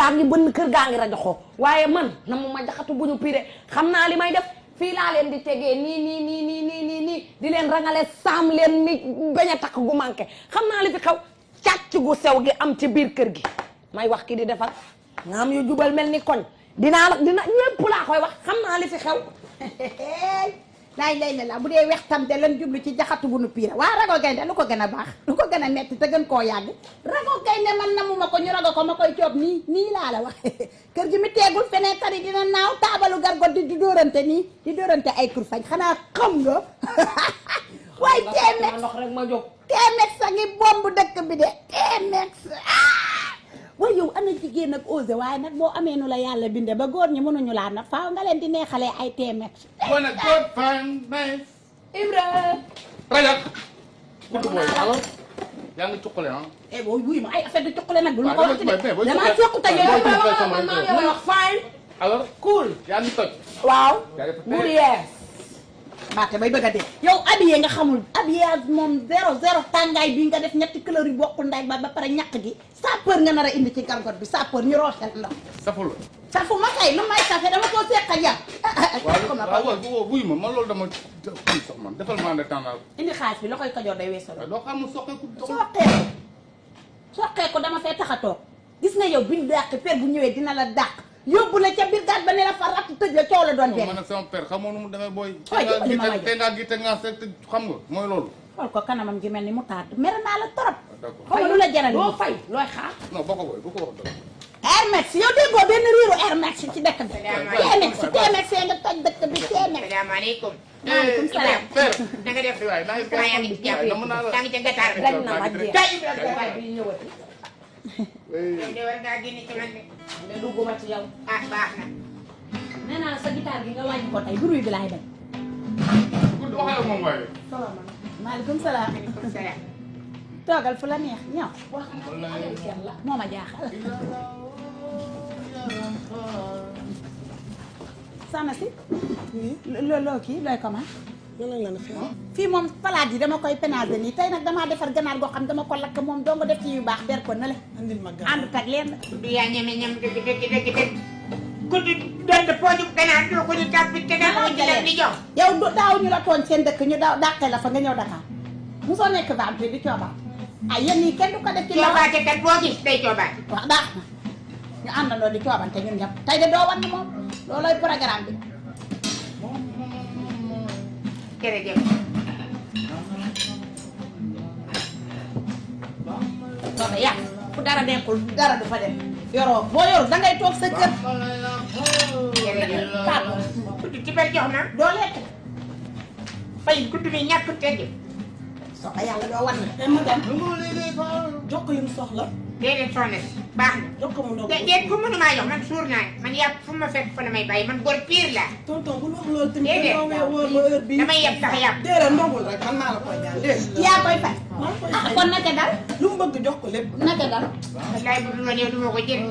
gaa ngi bënn kër gaa ngi rajo xoo waaye man na mu ma jaxatu bu ñu piré xam naa li may def fii laa leen di tegee nii di leen rangale saam leen ni bañ a takk gu manqué xam naa li fi xew càcc gu sew gi am ci biir kër gi may wax ki di defar nga am yu jubal mel ni koñ dina ñëpp laa koy wax xam naa li fi xew lay la bu dee weex tam de lan jublu ci jaxatu bu nu piira waa rago gaynde lu ko gën a baax lu ko gën a metti te gën koo yàgg rago gaynde man na mu ma ko ñu rago ko ma koy coob nii laa la wax kër gi mi teegul fenêtre yi dina naaw taabalu gargot di dóorante nii di dóorante ay kurfañ xanaa xam nga waaye teemex ndox rek ma jóg teemex sa ngi bomb dëkk bi de teemex waaye yow ana jigéen ak osé waaye nag boo amee nu la yàlla binde ba góor ñi mënuñu laa nag faaw nga leen di neexalee ay teemex Bon, good, fine, nice. Ibra Rajak. Kudu boy, alors. Yaa ngi cuqale ah. booy wuy ma ay affaire de cuqale nag bul ma ko wax ci de booy damaa fekk te yow man maa ngi wax fine Alors, cool yaa ngi toj. waaw Yaa ngi mu di yees baate bay bëgg a dee yow habillé nga xamul habillage moom zéro tàngaay bi nga def ñetti couleur yu bokkul ndaay ba pare ñàkk gi sapeur nga nar a indi ci gargot bi sapeur ñu roosel ndox Saful la. safu ma kay lu may safe dama koo seq ak yow waaw buy ma man loolu dama kii sax man defal maa ne temps indi xaalis bi loxoy kajoor day weesoo doo xam mu soqeeku. soqee ko dama fee tax a toog gis nga yow biñ dàq per bu ñëwee dina la dàq yóbbu la ca biir gaat ba ne la fa ratt tëj la coow la doon benn man ak sama père xamoo nu mu demee booy. Ooy, jëppali ma te ngaa gite ngaa seet te xam nga mooy loolu. xool ko kanamam gi mel ni mu taat mere naa la trop d'accord xaw ma lu la jaral doo fay looy xaar non boo ko booy bu ko wax dëgg. Hermex yow déggoo benn riiru Hermex ci dëkk bi Hermex nga toj dëkk bi Hermex salaamaaleykum. maaleykum salaam père. na nga def waay maa ngi yaa ngi ci jàpp dama naa la. yaa ngi ca gataar bi. dañ na ma jeex tey waaye bi ñëwati yow de war ngaa génn ci man de. ne dugguma ci yow ah baax na. nee naa la sa guitare gi nga wàññi ko tey bruit bi laay bañ Kudu waxal ak moom waaye. maaleykum salaam maaleykum salaam. toogal fu la neex ñëw wax na alal kenn la moo ma jaaxal soxna si loo kii looy comment fii moom palaat yi dama koy pénaliser nii tey nag damaa defar ganaar goo xam dama ko lakk moom doo nga def ci yu baax der ko na le ànd tag leen du yaa ñeme ñam dëgg. ku di doon pooju ganaar doo ko di tàppi te doo ko di leen di jox. yow daaw ñu la tooñ seen dëkk ñu daaw dàqee la fa nga ñëw Dakar mosoo nekk vampire di coobaat ay yéen ñii kenn du ko def ci coobaate kat boo gis day coobaate. wax baax na ñu àndandoo di coobante ñun ñëpp tey de doo wan moom loolooy programme bi jërëjëf. soxna yàq fu dara nekkul dara du fa dem yoroo boo yor da ngay toog sa kër jërëjëf. kàddu kudd ci bel jox na. doo lekk fay kudd bi ñàkk tegg. soxna yàlla doo wan na mu dem jox ko yu mu soxla déedéet soxna si baax na. jox ko mu ndogu. déedéet fu mënumaa jox man suur naa man yàpp fu ma fekk fa la may bàyyi man góor pire laa. tonton bul wax loolu tamit. Déedéet. dañoo wóor ba heure bii. damay yeb sax yàpp. déedéet ndogul rek man maa la koy ñaan déedéet. yaa koy fay maa la koy ah fay. kon naka dal lu mu bëgg jox ko lépp. naka dal wallaay bu dul woon yow du ma ko jël.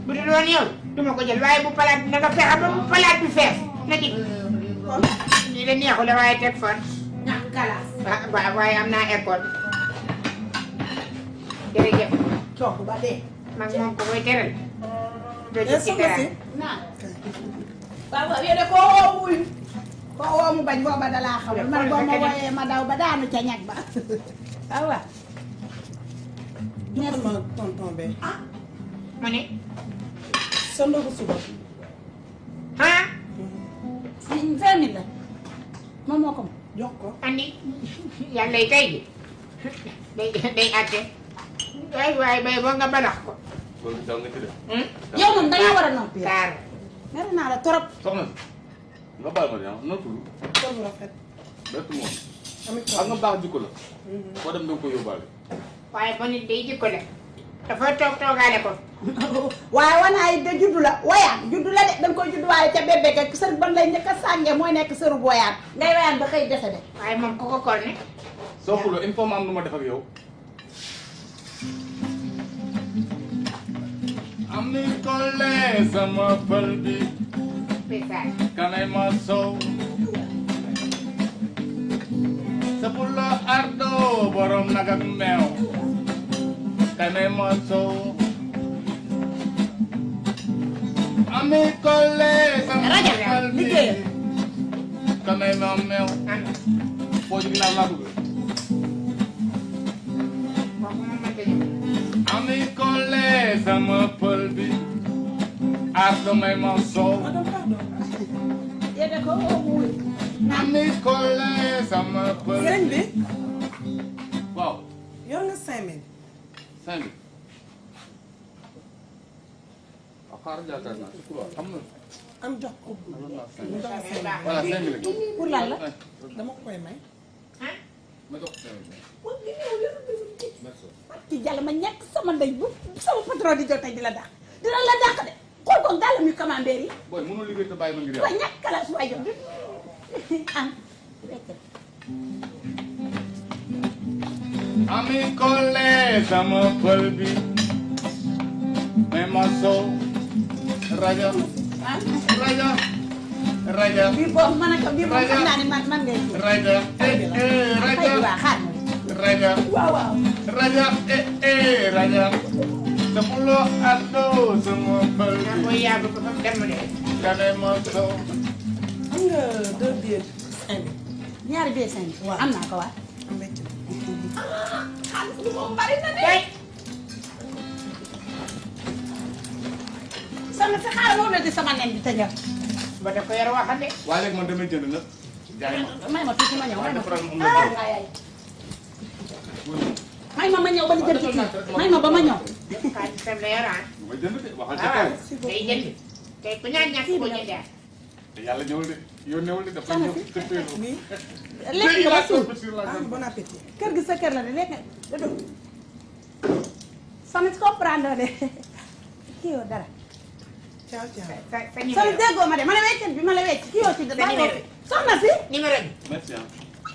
bu dul woon yow du ma ko jël waaye bu palaat bi na nga fexe ba bu palaat bi fees na ci. lii de neexul la waaye teg fort. ñàkk galaas waaye am naa école. jërëjëf. coob ba dee mag moom ko koy teral. doo eh ci ci soxna dara. si. naa waaw waaw yow de koo woo wuy koo woo mu bañ booba dalaa xamul man boo ma wooyee ma daw ba daanu ca ñag ba waaw waaw joxal ma tonton be. mu ne. sa ndogu suba. ah. 20 la moom moo ko moom jox ko. andi yàlla yi tey ji day àtte. waaye bay boo nga balax ko. loolu daal nga ci def. yow moom da nga war a noppi yow. Kaar. mer naa la trop. soxna si nga baal ma de ah noo tudd. sol bu rafet. bett moom. amit xam nga baax jikko la. foo dem da nga ko yóbbaale. waaye ba nit day jikko la. dafa toog toogaale ko. waaye wanaay de juddu la woyaan juddu la de da nga koy juddu waaye ca bébé ga sër ban lay njëkk a sàngee mooy nekk sëru woyaan ngay woyaan ba xëy dese de. waaye moom ku ko kol ne. soo xuloo il faut ma am nu ma def ak yow. am ni kolle sama pël bi. Pesaay. kanay ma sow. sa pulo ardo borom nag ak meew. kanay ma sow. ami collé sama Raja, xol bi liggéeyal. kamay ma meew foo ji ginnaaw laa bëgg ami collé sama pël bi ak kamay ma soow Madame, pardon. yéen ko wuy. ami collé sama pël Sëñ bi waaw yor nga 5000. 5000 waaw xaaral jaakaar naa waaw xam nga am jox ko. am naa 5000 mu jox la 5000. voilà 5000 pour lan la. dama ko koy may. ma jox 5000 merci ci jàll ma ñàkk sama ndey bu sama patron di jotee di la dàq dina la dàq de xool ko gàllam yu camembert yi booy mënoo liggéey te bàyyi ma ngir waaye yàlla ñàkk kalaas waay jox am ami collé sama pël bi mais ma soow rajo rajo rajo bii boobu man ak bii moom xam naa ne man ngay ji rajo rajo waa xaar rajo waaw waaw rajo rajo sama loo àndoo sama pël naa bi koy yàgg ba fa dem de. kane ma soow am nga 2 billets 5000. ñaari bee cinq waaw. am naa ko waa am wecc na. xaalis bi moom bari na de tey sama si xaaral moo di sama nen bi te ñëw ba da ko yor waxande. waaye léegi man damay jënd nag jaay ma may ma tuuti ma ñëw may ma defaral tuuti ma am na ay ay may ma ñëw ba li jënd ci may ma ba ma ñëw xaalis tam la yor ah. damay jënd de waxal ca waaw kaw day jënd. tey ku ñaan ñàkk ko jënd ah. te yàlla ñëwul de yónneewul de dafa ñëw te teeloo oui. lekk nga ba suur ah bon appétit. kër gi sa kër la de lekk da do sama comprendre de kii yoo dara ciao ciao. sa sama numéro déggoo ma de ma la weccet bi ma la wecc kii yoo ci da bàyyi ko fi soxna si numéro bi. merci ah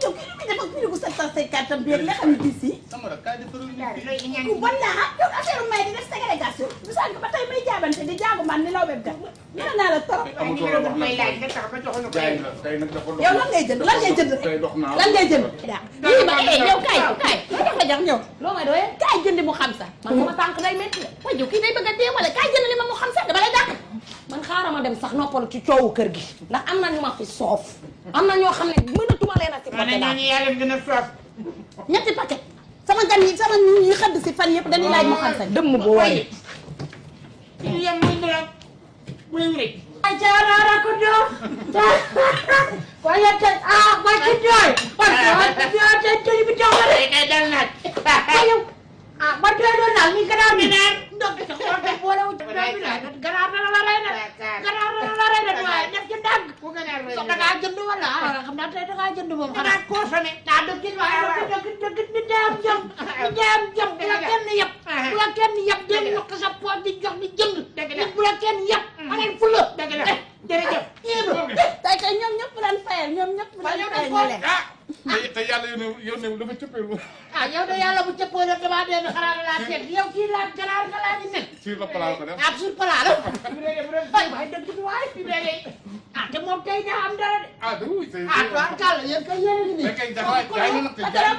yow kii bi dafa kii bu 750 am bi nga xam ne bis yi sama rek kaay defaral ñu daal looy ñaan ku bon laa yow affaire may di def ségrégation bu sànq ba tey may jaabante di jaagu man ni law beb gat ñene naa la torop waaye numéro bi may laaj nga tax ba joxuñu ko jaay yow. la tey nag dafa dox yow lan ngay jënd lan ngay jënd tey dox naa lan ngay jënd lii ba yow kaay kaay loo jox la jox ñëw loo may doyee kaay jëndi mu xam sax man sama tànk day métti de waaye yow kii day bëgg a dee wala kaay jënd li ma mu xam sax dama lay dàq man xaaral ma dem sax noppalu ci coowu kër gi ndax am na ñu ma fi soof am na ñoo xam ne mënatuma leen a si ma ne poté daal ñooñu yàlla gën a soof. ñetti paquet sama gan yi sama ñi xëdd si fan yëpp dañuy laaj mu xam sax dëmm bu wooye ñu yem muy ndoroog muy wér. ay jaaraara ko jox waaye tey ah ba ci jooy tey tey bi jox la de tey kay dal naaj. ah ba tey doon daal ni ganaar bi naan ndox ci xool te boole wu ci doom bi naan ganaar dana la rey na ganaar dana la rey na waaye def ci ndànk ku gën a rëy so da ngaa jënd wala ah xam naa tey da ngaa jënd moom xanaa dangaa consommé. daa dëgg it waaye dëgg ni day am jëm ni day am jëm bu la kenn yëpp bu la kenn yëpp dem yokk sa poos di jox di jënd Dëgg la. nit bu la kenn yëpp aleen fula dëgg la jërëjëf. tey tey ñoom ñëpp leen fayal ñoom ñëpp leen fayal ñu leen ah te yàlla yónneewul dafa cëppeelu ah yow de yàlla bu cëppoo rek damaa dee xanaa la laa teg yow kii laa ganaar nga laa di nen sur le plan ko def ab sur plat la ay waay dëgg du waay ah te moom tey daa am dara de ah dëgg c'est ah toi kàlla yéen kay yéen a ngi nii mais kay jaay jaay na nag te jaay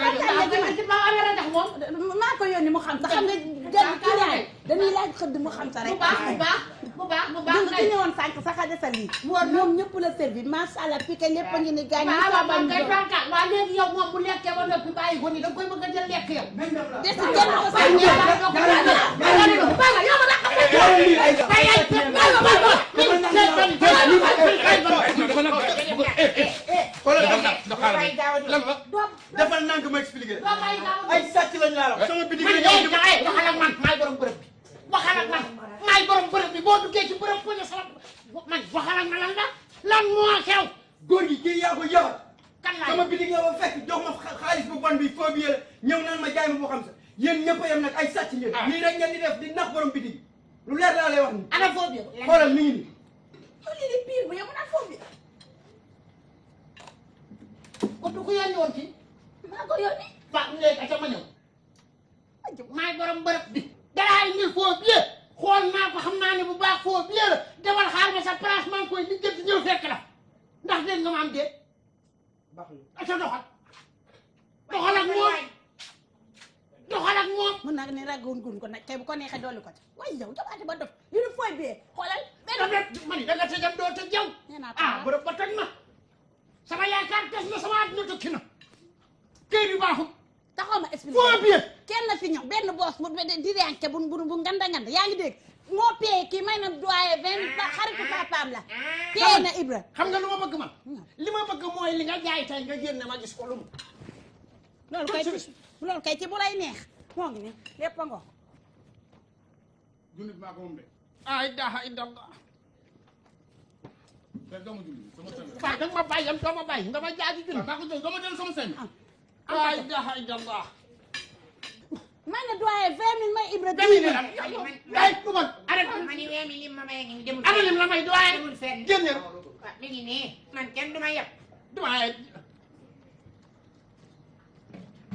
na maa ko yónni mu xam sax xam nga gan kii laay dañuy laaj xëdd mu xam sa rek bu baax nga ki ñëwoon sànq sax a defal lii ñoom ñëpp la servi macha allah piqué lépp a ngi ni gaañ waaw léegi yow moom bu lekkee ba noppi bàyyi ko ni da nga koy bëgg a jël lekk yow. des jël ko sax defal nank ma expliqué ay sàcc lañ laa wax sama bitig la ñëw waxal ak man maay borom bërëb bi waxal ak man maay borom bërëb bi boo duggee ci bërëb bu ne sama man waxal ak man lan moo xew. góor gi kii yaa ko yabal kan laa sama bitig la ba fekk jox ma xaalis bu bon bi foo bi ñëw naan ma jaay ma boo xam sa yéen ñëpp a yem nag ay sàcc ngeen nii rek ngeen di def di nax borom bitig lu leer laa lay wax ni ana foo bi xoolal mi ngi nii lii di biir bu yow mu naan foofu ko du ko yónni woon ci maa ko yónni fa léegi ca ma ñëw maay borom bërëb bi dara indi foo bi xool naa ko xam naa ne bu baax foo bi la demal xaar ma sa place maa ngi koy lijjanti ñëw fekk la ndax dégg nga ma am déet aca doxal doxal ak moom doxal ak moom mun nag ni raggoon gun ko nag kay bu ko neexee dolli ko ci waaye yow jabaate ba dof yu ni fooy bee xoolal benn poos bu di renke bu nganda yaa ngi dégg moo payé kii may na doyen 20 000 xaritu papaam la payé na Ibra xam nga lu ma bëgg man li ma bëgg mooy li nga jaay tey nga génne ma gis ko lu mu loolu kay ci bu lay neex moo ngi ni lépp a ngoo junni bi maa ko moom de. ay daha indallah te doo ma junni sama sëñ. waaye danga ma bàyyi yam doo ma bàyyi nga ma jaaji junni maa ko jël doo ma jël sama sëñ. ay daha indallah may na doyen 20 000 may Ibra demi ne la ay ku ma arrête ma ni weemi lim ma may ngi demul ana lim la may doyen demul fenn génne waaw mi ngi nii man kenn du ma yeb doyen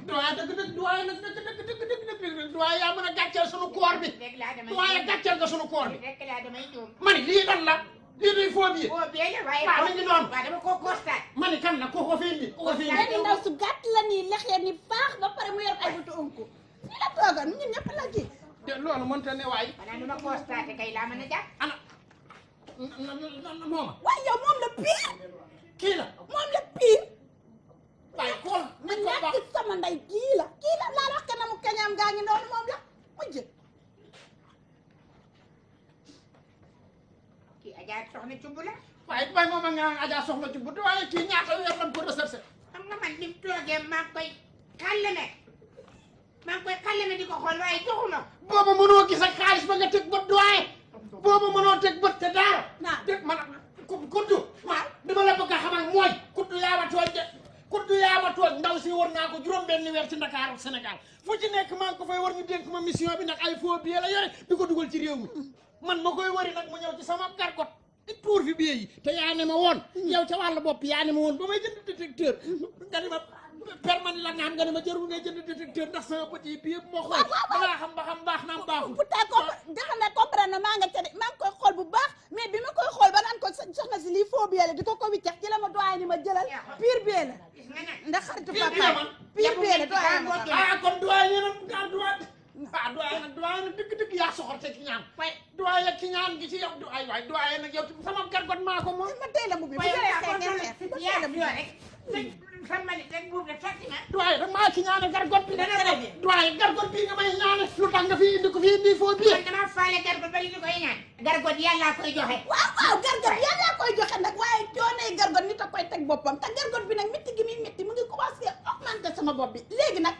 doyen dëgg doyen nag dëgg doyen yaa mën a gàcceel sunu koor bi rek laa damay doyen gàcceel nga sunu koor bi rek laa damay juum mani lii lan la lii duy foo bi boo bee la waaye waaw mi ngi noonu waaw dama koo constat mani kan la ko fi indi ko fi indi benn ndaw su gàtt la nii lex ya ni baax ba pare mu yor ay butu onku fii la toogoon ñun ñëpp la kii de loolu mënta ne waay maanaam lu ma constaté kay laa mën a jàpp ana mooma waaye yow moom la pire kii la moom la pire waaye xool ma nañ ko wax ñàkk sama ndey kii la laa wax kanamu kañaam gaa ngi noonu moom la mujj kii Adja soxna cubb la waaye bay mooma nga Adja soxla ci bu waaye kii ñaata weer lañ ko recherché xam nga man lim toogee maa ngi koy xàllame di ko xool waaye joxu ma booba mënoo gis ak xaalis ba nga teg bët doyen booba mënoo teg bët te dara naa dégg man kuddu waaw dama la bëgg a xamal mooy kuddu yaa ma tooñ de kuddu yaa ma tooñ ndaw si war naa ko juróom-benni weer ci Dakar ak Sénégal fu ci nekk maa ngi ko fay war ñu dénk ma mission bi nag ay faux billet la yore di ko dugal ci réew mi man ma koy wari nag mu ñëw ci sama gargot di tuur fi billet yi te yaa ne ma woon yow ca wàllu bopp yaa ne ma woon ba may jënd détecteur nga ni ma permanent la naan nga ne ma jarul ngay jënd détecteur ndax sama bët yi bii yëpp moo xool dangaa xam ba xam baax naam baaxul pourtant xam ne comprendre na maa nga ca de maa ngi koy xool bu baax mais bi ma koy xool ba naan ko soxna si lii faux billet la di ko wiccax ci la ma doyen ni ma jëlal pire billet la gis nga nag ndax xaritu Pire papa pire billet la doyen ma ko ah kon doyen nag ah doyen nag dëgg-dëgg yaa soxor te ki ñaan waaye doyen ki ñaan gi ci yow ay waay doyen nag yow sama gargot maa ko moom ma tey la mu bi bu jëlee xeex ngeen xeex bu tey la mu rek sama nit rek buub rek sotti na doyen nag maa ci ñaane gargot bi doyen gargot bii nga may ñaane lu tax nga fi indi ko fi indi foo bii man dama faale gargot ba li ñu koy ñaan gargot yàllaa koy joxe waaw gargot yàlla koy joxe nag waaye coonee gargot nit a koy teg boppam te gargot bi nag métti gi muy métti mu ngi commencé augmenté sama bopp bi léegi nag